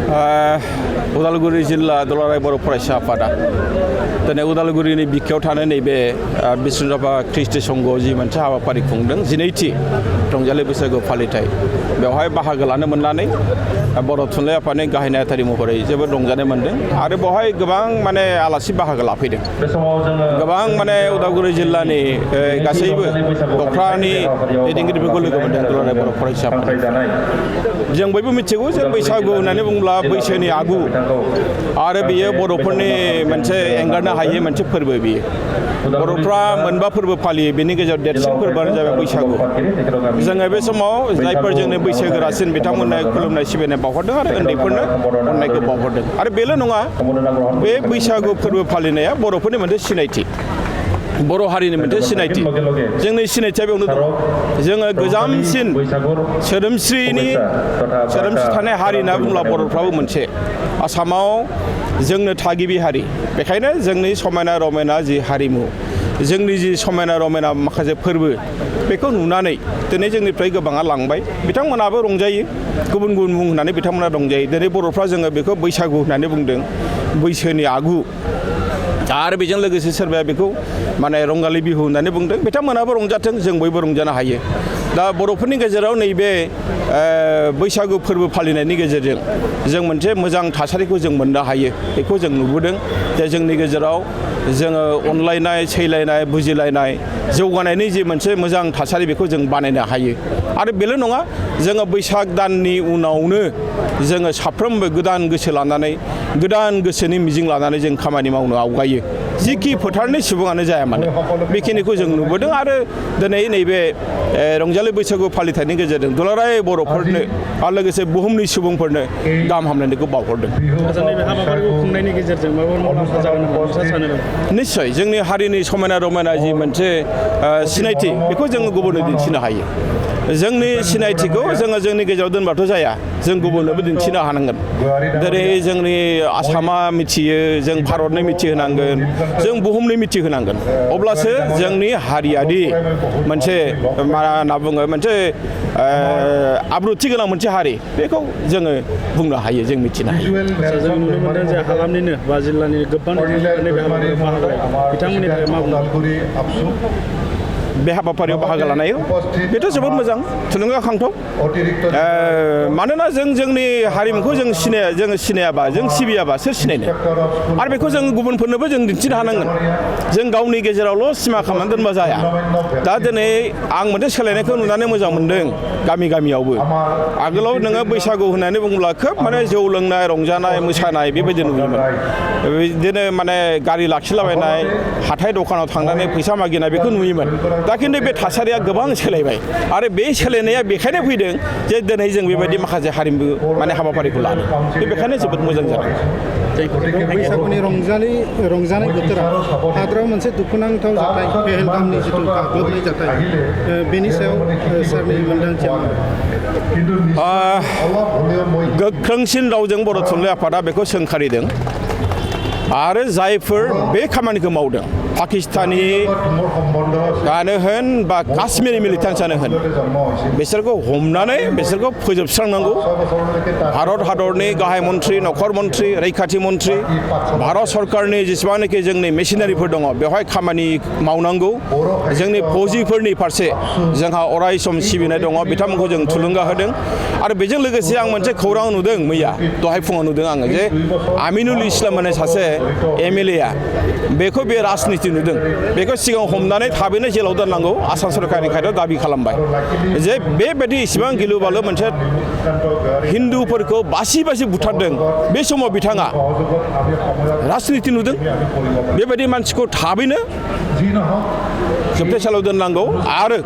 उदालगुरि जिल्ला दुलाराय बर' फरायसा आफादा दिनै उदालगुरिनि बिखायाव थानाय नैबे बिष्णुराभा ख्रिस्टि संघआव जि मोनसे हाबाफारि खुंदों 12थि रंजालि बैसागु फालिथाय बेवहाय बाहागो लानो मोननानै बर' थुनलाइ आफादनि गाहाय नेहाथारि महरै जोबोद रंजानाय मोनदों आरो बेवहाय गोबां माने आलासि बाहागो लाफैदों गोबां माने उदालगुरि जिल्लानि गासैबो दख्रानि दैदेनगिरिफोरखौ लोगो मोनदों दुलाराय बर' फरायसा आफाद जों बयबो मिथिगौ जे बैसागु होननानै बुङोब्ला बैसोनि आगु आरो बियो बर'फोरनि मोनसे एंगारनो हायै मोनसे फोरबो बियो बर'फ्रा मोनबा फोरबो फालियो बेनि गेजेराव देरसिन फोरबोआनो जाबाय बैसागु जोङो बे समाव जायफोर जोंनि बैसोगोरासिन बिथांमोननो खुलुमनाय सिबिनाय बावहरदों आरो उन्दैफोरनो अननायखौ बावहरदों आरो बेल' नङा बे बैसागु फोरबो फालिनाया बर'फोरनि मोनसे सिनायथि बर' हारिनि मोनसे सिनायथि जोंनि सिनायथिया बेयावनो दं जोङो गोजामसिन सोदोमस्रि थानाय हारि होनना बुङोब्ला बर'फ्राबो मोनसे आसामाव जोंनो थागिबि हारि बेखायनो जोंनि समायना रमायना जि हारिमु जोंनि जि समायना रमायना माखासे फोरबो बेखौ नुनानै दिनै जोंनिफ्राय गोबाङा लांबाय बिथांमोनाबो रंजायो गुबुन गुबुन मुं होननानै बिथांमोना रंजायो दिनै बर'फ्रा जोङो बेखौ बैसागु होननानै बुंदों बैसोनि आगु आरो बेजों लोगोसे सोरबाया बेखौ माने रंगालि बिहु होननानै बुंदों बिथांमोनाबो रंजाथों जों बयबो रंजानो हायो दा बर'फोरनि गेजेराव नैबे बैसागु फोरबो फालिनायनि गेजेरजों जों मोनसे मोजां थासारिखौ जों मोननो हायो बेखौ जों नुबोदों जे जोंनि गेजेराव जोङो अनलायनाय सैलायनाय बुजिलायनाय जौगानायनि जि मोनसे मोजां थासारि बेखौ जों बानायनो हायो आरो बेल' नङा जोङो बैसाग दाननि उनावनो जोङो साफ्रोमबो गोदान गोसो लानानै गोदान गोसोनि मिजिं लानानै जों खामानि मावनो आवगायो जिखि फोथारनि सुबुङानो जाया मानो बेखिनिखौ जों नुबोदों आरो दिनै नैबे रंजालि बैसागु फालिथायनि गेजेरजों दुलाराय बर'फोरनो आरो लोगोसे बुहुमनि सुबुंफोरनो गाहाम हामलायनायखौ बावहरदों निस्सय जोंनि हारिनि समायना रमायना जि मोनसे सिनायथि बेखौ जोङो गुबुननो दिन्थिनो हायो जोंनि सिनायथिखौ जोङो जोंनि गेजेराव दोनबाथ' जाया जों गुबुननोबो दिन्थिनो हानांगोन जेरै जोंनि आसामा मिथियो जों भारतनो मिथिहोनांगोन जों बुहुमनो मिथिहोनांगोन अब्लासो जोंनि हारियादि मोनसे मा होनना बुङो मोनसे आब्रुथि गोनां मोनसे हारि बेखौ जोङो बुंनो हायो जों मिथिनो हायो जों नुनो मोनदों जे हालामनिनो बा जिल्लानि गोबां बिथांमोननि थाखाय मा बुङो बे हाबाफारियाव बाहागो लानायाव बेथ' जोबोद मोजां थुलुंगाखांथाव मानोना जों जोंनि हारिमुखौ जों सिनायाबा जों सिबियाबा सोर सिनायनो आरो बेखौ जों गुबुनफोरनोबो जों दिन्थिनो हानांगोन जों गावनि गेजेरावल' सिमा खालामनानै दोनबा जाया दा दिनै आं मोनसे सोलायनायखौ नुनानै मोजां मोनदों गामियावबो आगोलाव नोङो बैसागु होननानै बुङोब्ला खोब माने जौ लोंनाय रंजानाय मोसानाय बेबायदि नुयोमोन बिदिनो माने गारि लाखिलाबायनाय हाथाय दखानाव थांनानै फैसा मागिनाय बेखौ नुयोमोन दा खिन्थु बे थासारिया गोबां सोलायबाय आरो बे सोलायनाया बेखायनो फैदों जे दिनै जों बेबायदि माखासे हारिमु माने हाबाफारिखौ लादों बेखायनो जोबोद मोजां जादों बैसागुनि रंजानाय बोथोराव हादराव मोनसे दुखुनांथाव जाथाय पेहेलगामनि जिथु गाग्लोबनाय जाथाय बेनि सायाव सारनि मोनदांथिया गोख्रोंसिन रावजों बर' थुनलाइ आफादा बेखौ सोंखारिदों आरो जायफोर बे खामानिखौ मावदों पाकिस्तानियानो होन बा काश्मीरी मिलिटेन्ट्सआनो होन बिसोरखौ हमनानै बिसोरखौ फोजोबस्रांनांगौ भारत हादरनि गाहाय मन्त्रि नखर मन्त्रि रैखाथि मन्त्रि भारत सरकारनि जेसेबांनाखि जोंनि मेसिनारिफोर दङ बेवहाय खामानि मावनांगौ जोंनि फौजिफोरनि फारसे जोंहा अराय सम सिबिनाय दङ बिथांमोनखौ जों थुलुंगा होदों आरो बेजों लोगोसे आं मोनसे खौरां नुदों मैया दहाय फुङाव नुदों आङो जे आमिनुल इस्लाम होननाय सासे MLA आ बेखौ बे राजनिति नुदों बेखौ सिगाङाव हमनानै थाबैनो जेलाव दोननांगौ आसाम सरकारनि खाथियाव दाबि खालामबाय जे बेबायदि इसिबां गिलु बालु मोनसे हिन्दुफोरखौ बासि बुथारदों बे समाव बिथाङा राजनिति नुदों बेबायदि मानसिखौ थाबैनो जोबथेसालियाव दोननांगौ आरो